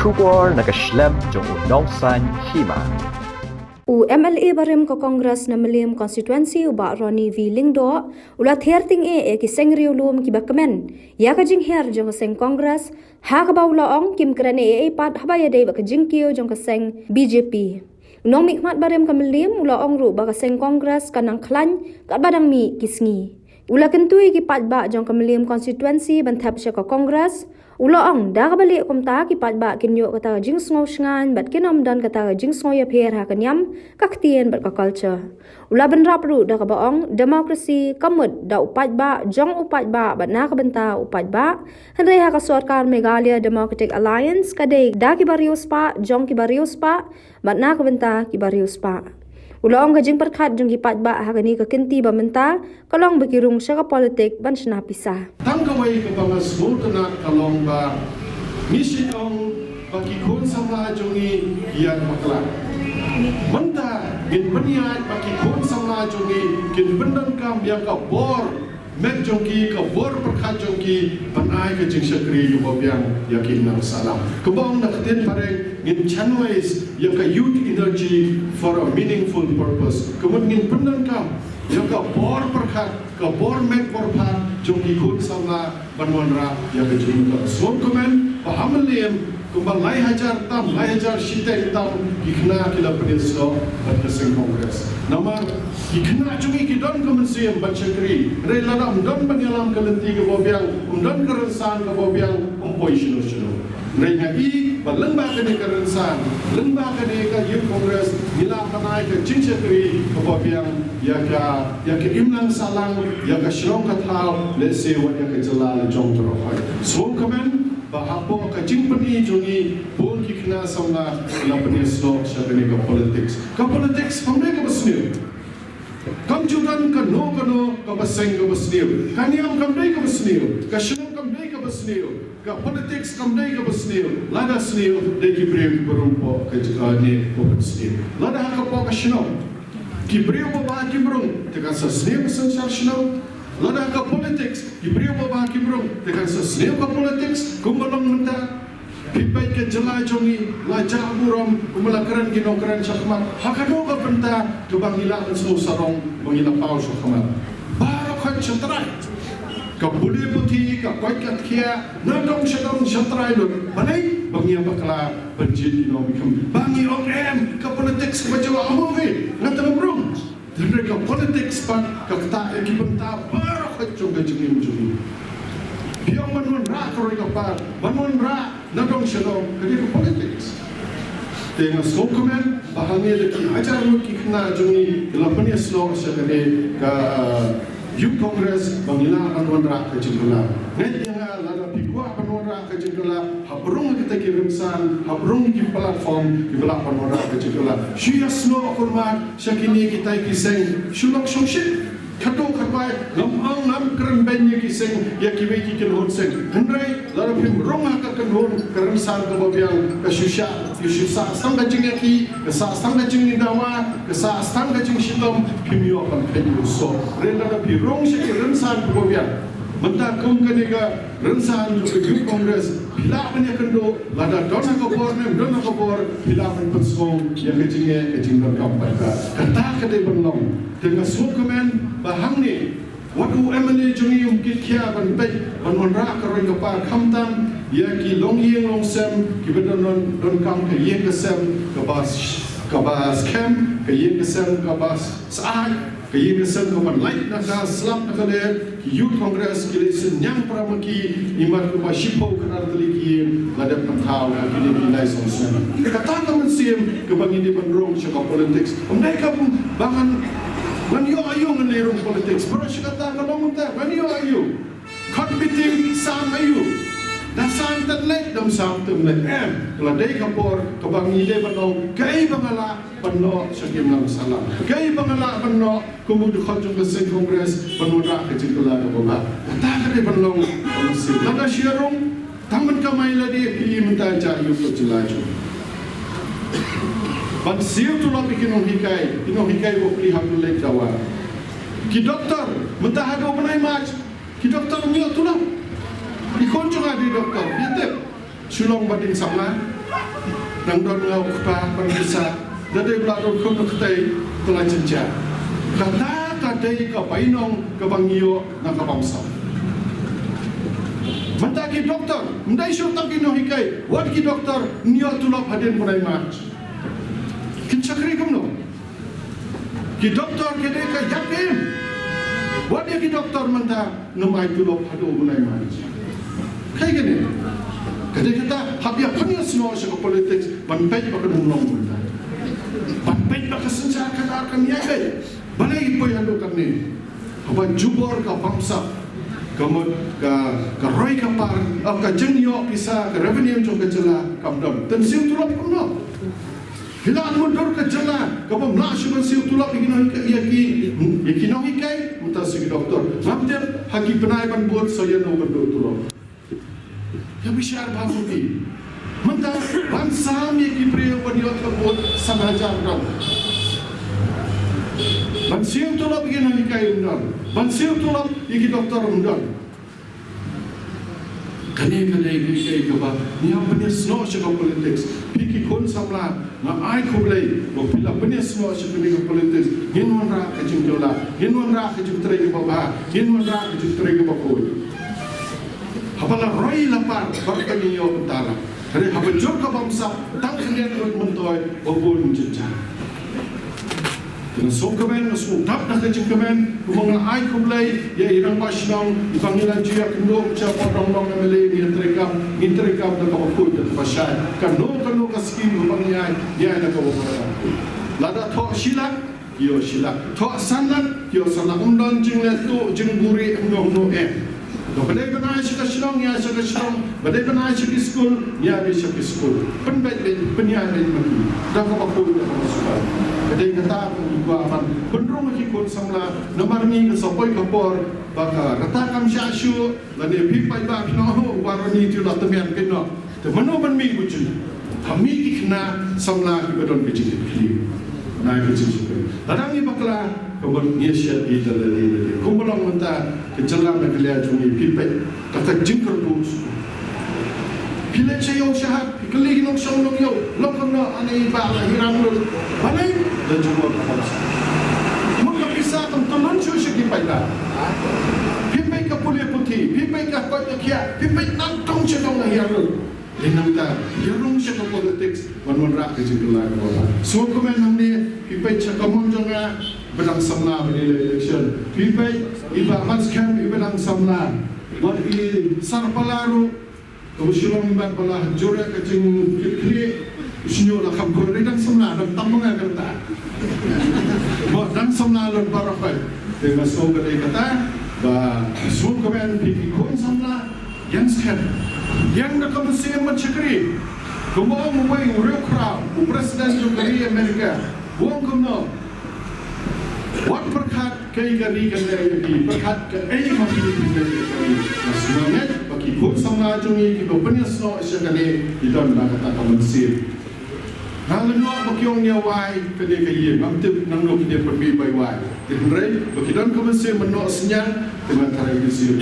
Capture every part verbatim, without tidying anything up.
Khubor na ka shlem jong u Nongsaiñ Hima. U M L A barim ka Congress na Mylliem Constituency u Bah Ronnie V Lyngdoh u la ther tyngeh ïa ki seng riewlum kiba kmen ïa ka jingher jong ka seng Congress, ha kaba u la ong kim kren ei ei pat haba ïadei bad ka jingkiew jong ka seng B J P. U nongmihkhmat barim ka Mylliem u la ong ruh ba ka seng Congress ka nang khlaiñ katba dang mih ki sngi. U la kyntu ïa ki paidbah jong ka Mylliem Constituency ban thep sha ka Congress. U la ong da kaba lieh kumta ki paidbah kin ïoh kata ka jingsngew shngaiñ bad kin ym don kata ka jingsngew ïapher ha ka niam, ka ktien bad ka culture. U la bynrap ruh da kaba ong democracy ka mut da u paidbah, jong u paidbah bad na ka bynta u paidbah. Hynrei ha ka sorkar Meghalaya Democratic Alliance ka dei da kiba riewspah, jong kiba riewspah bad na ka bynta kiba riewspah. U la ong ka jingpyrkhat jong ki paidbah ha kane ka kynti ba mynta ka long ba ki rung sha ka politik ban shna pisa. Tang kawei kaba nga sngewtynnat ka long ba ngi shait ong ba ki khun samla jong ngi ki ïaid bakla. Mynta ngin pynïaid ba ki khun samla jong ngi kin pyndonkam ïa ka bor met jong ki, ka bor pyrkhat jong ki ban ai ka jingshakri kaba biang ïa ki nongsalam. Kaba ong da ka ktien phareng ngin channelize ïa ka youth energy for a meaningful purpose. Ka mut ngin pyndonkam ïa ka bor pyrkhat, ka bor met bor phad jong ki khun samla ban wanrah ïa ka jingmut. Sngewkmen ba ha Mylliem kumba lai hajar tam, lai hajar shiteng tam ki khynnah ki la pynïasnoh bad ka seng Congress. Namar ki khynnah jong ngi ki don ka mynsiem ban shakri. Hynrei lada ym don ban ïalam ka lynti kaba biang, ym don ka rynsan kaba biang, ym poi shano shano. Hynrei nga i ba lyngba kane ka rynsan, lyngba kane ka Youth Congress, ngi lah ban ai ka jingshakri kaba biang ïa ka, ïa ka imlang sahlang, ïa ka shnong ka thaw, lehse wat ïa ka jylla la jong baroh. Sngewkmen ba hapoh ka jingpyni jong ngi bun ki khynnah samla la pynïasnoh sha kane ka politics. Ka politics kam dei kaba sniew. Kam ju don kano kano kaba seng kaba sniew. Ka niam kam dei kaba sniew. Ka shnong kam dei kaba sniew. Ka politics kam dei kaba sniew. Lada sniew dei ki briew kiba rung hapoh ka jaka ne kaba sniew. Lada ha ka poh ka shnong ki briew ba bha kim rung, te kan sa sniew ka synshar shnong. Lada ha ka politics ki briew ba bha kim rung, te kan sa sniew ka politics. Kumba long mynta, phi peit ka jylla jong ngi la jah burom, kumba la kren ki nongkren shakhmat. Ha kano ka bynta kaba ngi lah ban sngewsarong ba ngi la paw shakhmat? Baroh khoit sha trai. Ka pule puthi, ka koit ka kthiah, na dong sha dong sha trai lut. Balei? Ba ngi ïa bakla ban jied ki nongmihkhmat. Ba ngi ong em, ka politics kaba jylla, oh, okay, nga tang rung. Hynrei ka politics pat ka ktah ïa ki bynta baroh khoit jong ka jingim jong ngi. Phi ong ban wanrah ka roi ka par, ban wanrah na dong sha dong, ka dei ka politics. Te nga sngewkmen ba hangne da ki hajar ngut ki khynnah jong ngi ki la pynïasnoh sha kane ka, uh, Youth Congress ba ngi lah ban wanrah ka jingkylla. Ngeit ïa nga lada phi kwah ban wanrah ka jingkylla, hap rung kita ki rynsan, hap rung ki platform kiba lah ban wanrah ka jingkylla. Shu ïasnoh kyrpad sha kine kita ki seng, shu lok shongshit. Khatduh khatwai, ngam ong ngam kren beiñ ïa ki seng, ïa kiwei ki kynhun seng. Hynrei lada phim rung ha ka kynhun ka rynsan kaba biang, ka shu shah, ka shu sah tang ka jingïakhih, ka sah tang ka jingdawa, ka sah tang ka jingshitom, phim ïoh ban pynïoh soh. Hynrei lada phi rung sha ki rynsan kaba biang, mynta kum kane ka rynsan jong ka Youth Congress, phi lah ban ïakynduh, lada don ha ka bor ne ym don ha ka bor, phi lah ban pynsngew ïa ka jingeh ka jingdonkam bad ka. Kata ka dei ban long. Te nga sngewkmen ba hangne wat u M L A jong ngi um kit khia ban peit ban wanrah ka roi ka par, khamtam ïa ki longïing longsem kiba don, don, donkam ka ïing ka sem kaba s-, kaba skhem, ka ïing ka sem kaba s-, syaid, ka ïing ka sem kaba lait na ka slap na ka ler. Ki Youth Congress ki leit synñiang para ma ki, imat kumba shiphew khyndai tylli ki ïing la dep pynthaw ha kine ki lai saw snem. Kata ka mynsiem kaba ngi dei ban rung sha ka politics. Ym dei kaba ngan, ngan ïoh aïu ngan leit rung politics. Para sha kata ka long mynta ngan ïoh aïu. Khot meeting sam aïu. Da sam tang leit, da sam tang leit. Em, ka la dei ka por kaba ngi dei ban ong kaei ba nga lah ban noh sha ki imlang sahlang. Kaei ba nga lah ban noh kum u dkhot jong ka seng Congress ban wanrah ka jingkylla kaba bha. Kata ka dei ban long ka mynsiem. Lada shu ïa rung tang ban kamai lade, phi mynta jia ïa u jylla jong. Ban siew tulop ïa ki nonghikai, ki nonghikai ba phi hap leit dawa. Ki doktor, mynta haduh u bnai March, ki doktor ym ïoh tulop. Ki khun jong nga dei doktor, ïa tip. Shu long ba ding samla. Nang don nga u kpa para pisa, da dei ba la don khun na kata ka la jynjar. Kata ka dei ka bainong kaba ngi ïoh na ka bamsap. Mynta ki doktor, ym dei shuh tang ki nonghikai, wat ki doktor, ngi ïoh tulop hadien bnai March. Kin shakri kumno? Ki doktor ki dei ka ïap im. Wat ïa ki doktor mynta ngam ai tulop haduh u bnai March. Kaei kane? Ka dei kata hap ïa pynïasnoh sha ka politics ban peit ba kan ym long mynta. Ban peit ba ka synshar khadar kan ïai beit. Balei poi haduh kane? Haba jubor ka bamsap, ka mut ka, ka roi ka par, oh, ka jingïoh pisa, ka revenue jong ka jylla kam don. Te siew tulop kumno? Phi la mutdur ka jylla kaba ym lah shuh ban siew tulop ïa ki nong, ïa ki, ïa ki nonghikai, mynta siew ki doktor. Ngam tip ha ki bnai ban bud sa ïa no ban duh tulop. Ïa bishar bha phi. Mynta ban sam ïa ki briew ban ïoh ka bud san hajar dang. Ban siew tulop ïa ki nonghikai ym don. Ban siew tulop ïa ki doktor ym don. Kane ka dei ka, ka, kaba ngi hap pynïasnoh sha ka politics. Phi ki khun samla, nga ai khublei ba phi la pynïasnoh sha kane ka politics. Ngin wanrah ka jingkylla, ngin wanrah ka jingtrei kaba bha, ngin wanrah ka jingtrei kaba khuid. Haba la roi la par, bad ka ngi ïoh bynta la. Hynrei haba jur ka bamsap, tang khyndiat ruh myntoi, ba bun jynjar. Te nga sngewkmen, nga sngewdap da ka jingkmen, kumba nga ai khublei ïa i rangbah shnong, i ba ngi la ju ïakynduh, sha Pdeng Long M L A, ngi ïa treikam, ngi treikam da kaba khuid da kaba shai. Kano kano ka skim ba ngi ai, ngi ai da kaba khuid. Lada thoh shi lak, ki ïoh shi lak. Thoh san lak, ki ïoh san lak. Ym don jingleh tuh, jingbuhrieh, hangno hangno eh. Ba dei ban ai sha ka shnong, ïa sha ka shnong. Ba dei ban ai sha ki skul, ïa beit sha ki skul. Pynbeit beit, pynïaid beit ma ki. Da kaba khuid da kaba suba. Ka dei kata ba ngi kwah ban pynrung ha ki khun samla, namar ngi ka sa poi ka por ba ka rta kam shah shuh, lane phi paidbah phi ong, oh, u Bah Ronnie te u la tymmen kynnoh. Te mano ban mih bujli? Ka mih ki khynnah samla kiba don ka jingkitkhlieh. Na ka jingkitkhlieh. Lada ngi bakla, ka mut ngi shet ïa lade lade. Kumba long mynta ka jylla Meghalaya jong ngi, phi peit, ka ka jingkyrduh. Phi leit sha ïew sha hat, phi kylli ki nongshong nongïew, long kumno, ane i bah la hirang lut. Balei? Da jubor ka pisa. Mut ka pisa kam tyllun shuh sha ki paidbah. Phi peit ka pule puthi, phi peit ka koit ka khiah, phi peit nangtong sha nong la hiar lut. Dei nangta, ïa rung sha ka politics, ban wanrah ka jingkylla kaba bha. Sngewkmen hangne, phi peit sha ka mon jong nga, ba dang samla ba dei election. Phi peit, i Bah Matskem, i ba dang samla. Wat i Sarpala ruh, kaba shu long i Bah Pala, jur ïa ka jingkitkhlieh, shu ñiuh la kham khun, dei dang samla, dang tam ma nga kata. Wat dang samla lut baroh peit. Te nga sngew ka dei kata, ba sngewkmen phi ki khun samla, Ïeng skhem. Ïeng da ka mynsiem ban shakri. Kumba ong uwei u riewkhraw, u president jong ka ri America. U ong kumno? Wat pyrkhat kaei ka ri kan leh ïa phi, pyrkhat kaei ma phi phi leh ïa ka ri. Nga sngewbha ba ki khun samla jong ngi kiba pynïasnoh sha kane ki don da kata ka mynsiem. Nga la ïoh ba ki ong ïa wai, kane ka ïing, ngam tip nangno ki dei pynmih bai wai. Te hynrei ba ki don ka mynsiem mynno synñiang, te ngan tharai ki sien.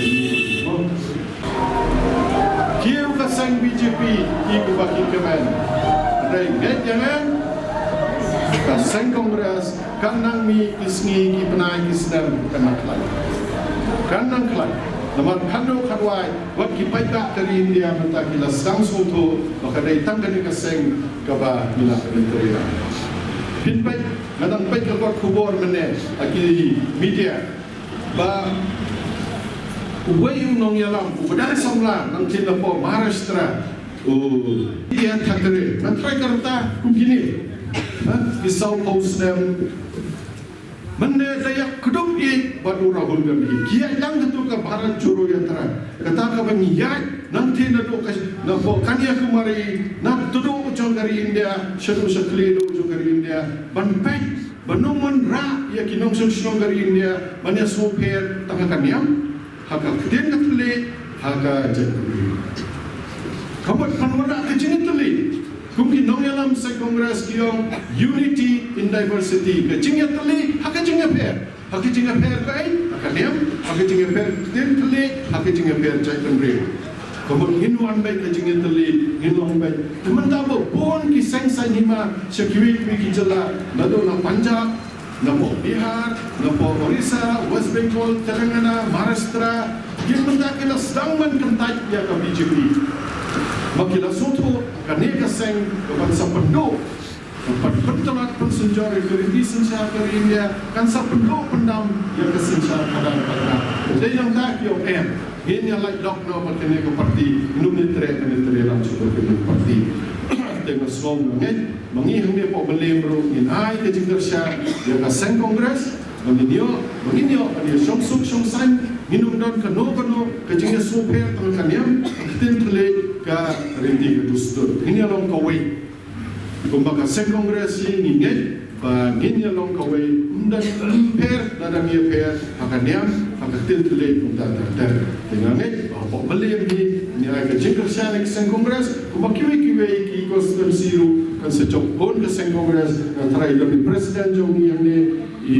Kiew ka seng B J P, ki kumba ki kmen. Hynrei ngeit ïa ngan, ka seng Congress, kan nang mih ki sngi, ki bnai, ki snem, kan nang khlaiñ. Kan nang khlaiñ. Namar khadduh khadwai, wat ki paidbah ka ri India mynta ki la sdang sngewthuh ba ka dei tang kane ka seng kaba ngi la pyntrei. Phin peit, nga dang peit ka kot khubor mynne ha ki media ba uwei u nongïalam uba dang samla nangtei na pdeng Maharashtra, u Aditya Thackeray, nga tharai ka rta kum kine, ha, ki saw phew snem. Mynne da ïakdup ïa bad u Rahul Gandhi. Ki ïaid lang katu ka Bharat Jodo Yatra. Kata kaba ngi ïaid nangtei naduh ka, na pdeng Kanyakumari, na tduh jong ka ri India, shaduh sha khlieh duh jong ka ri India. Ban peit, ban ym wanrah ïa ki nongshong shnong ka ri India ban ïasngewpher tang ha ka niam, ha ka ktien ka thylliej, ha ka jaitbynriew. Ka mut ban wanrah ka jingïatylli. Kum ki nongïalam seng Congress ki ong, unity in diversity. Ka jingïatylli ha ka jingïapher. Ha ka jingïapher kaei? Ha ka niam, ha ka jingïapher ktien thylliej, ha ka jingïapher jaitbynriew. Ka mut ngin wan beit ka jingïatylli, ngin long beit. Te mynta ba seng saiñ hima sha kiwei kiwei ki jylla, naduh na Punjab, napoh Bihar, napoh Orissa, West Bengal, Telangana, Maharashtra, ki mynta ki la sdang ban kyntait ïa ka B J P. Ba ki la sngewthuh kane ka seng kaban sa pynduh, kaban pyntlot pynsynjor ïa ka riti synshar ka ri India, kan sa pynduh pyndam ïa ka synshar khadar paidbah. Dei nangta ki ong em, ngin ïa lait dok noh bad kane ka party, ngin ym ïa treh, ngin ïa treh lang shuh bad kane ka party. Te nga sngew nga ngeit ba ngi hangne hapoh Mylliem ruh ngin ai ka jingkyrshan ïa ka seng Congress, ba ngin ïoh, ba ngin ïoh ban ïa shong suk shong saiñ, ngin ym don kano kano ka jingïasngewpher tang ka niam, ka ktien thylliej, ka riti ka dustur. Ngin ïa long kawei. Kumba ka seng Congress hi ngi ngeit ba ngin ïa long kawei, ym don ym pher lada ngi ïapher ha ka niam, ha ka ktien thylliej kumta ter ter. Te nga ngeit ba hapoh Mylliem hi ngi ai ka jingkyrshan ïa ka seng Congress, kumba kiwei kiwei ki constituency ruh kan sa jop bun ka seng Congress. Nga tharai don i president jong ngi hangne, i,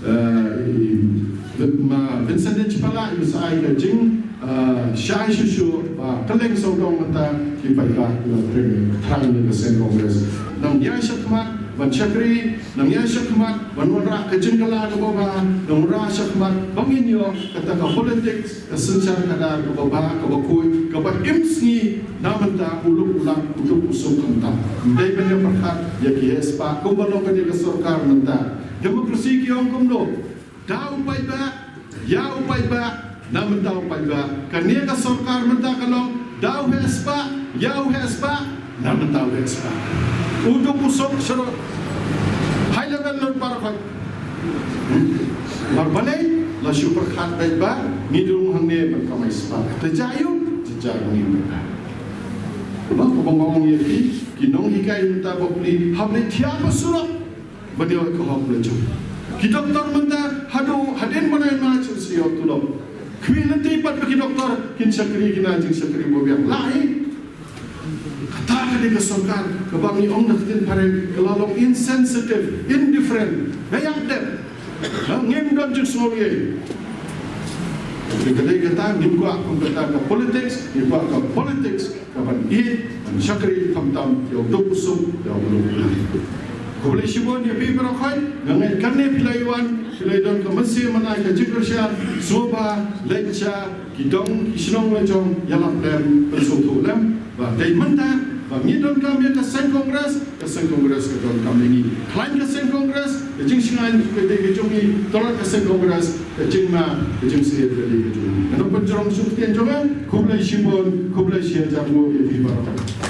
eh, i, ma Vincent H Pala, i sa ai ka jing, eh, shai shuh shuh ba kylleng sawdong mynta ki paidbah ki la thrang, thrang ïa ka seng Congress. Nang ïa shakhmat ban shakri, nang ïa shakhmat ban wanrah ka jingkylla kaba bha, nang wanrah shakhmat ba ngin ïoh kata ka politics ka synshar khadar kaba bha, kaba khuid, kaba im sngi na mynta, u luk u lak, u duk u suk kumta. Ym dei ban ïa pyrkhat ïa ki heh spah kumba long kane ka sorkar mynta. Democracy ki ong kumno? Da u paidbah, ïa u paidbah, na mynta u paidbah. Kane ka sorkar mynta ka long da u heh spah, ïa u heh spah, na mynta u heh spah. U duk u suk sha high level lut baroh khoit. Mar balei? La shu pyrkhat beit ba ngi dang hangne ban kamai spah. Te jia aïu? Te jia ngi beit. Ba kaba nga ong ïa ki, ki nonghikai mynta ba pli, hap leit thiah ha surok ban ïoh ka hok la jong. Ki doktor mynta haduh hadien bnai March sa ïoh tulop. Khmih lynti pat ba ki doktor kin shakri, kin ai jingshakri ba biang. Lah hi. Kata ka dei ka sorkar kaba ngi ong da ka ktien phareng ka la long insensitive, indifferent, nga ïap dep. Ha, ngim don jingsngewbha. Te ka dei kata, ngim kwah kum kata ka politics, ngi kwah ka politics kaban ïeit, ban shakri khamtam ïa u duk u suk, ïa u duk u lai. Khublei shibun ïa phi baroh khoit, nga ngeit kane phi la wan, phi la don ka mynsiem ban ai ka jingkyrshan, sngewbha leit sha ki dong ki shnong la jong, ïalap lem, pynsngewthuh lem ba dei mynta ba ngi donkam ïa ka seng Congress, ka seng Congress ka donkam ïa ngi. Khlaiñ ka seng Congress, ka jingshngaiñ ka dei ka jong ngi, tlot ka seng Congress, ka jingma, ka jingsngewbha ka dei ka jong ngi. Nga pynjrong shuh ktien jong nga, khublei shibun, khublei shihajar nguh ïa phi baroh.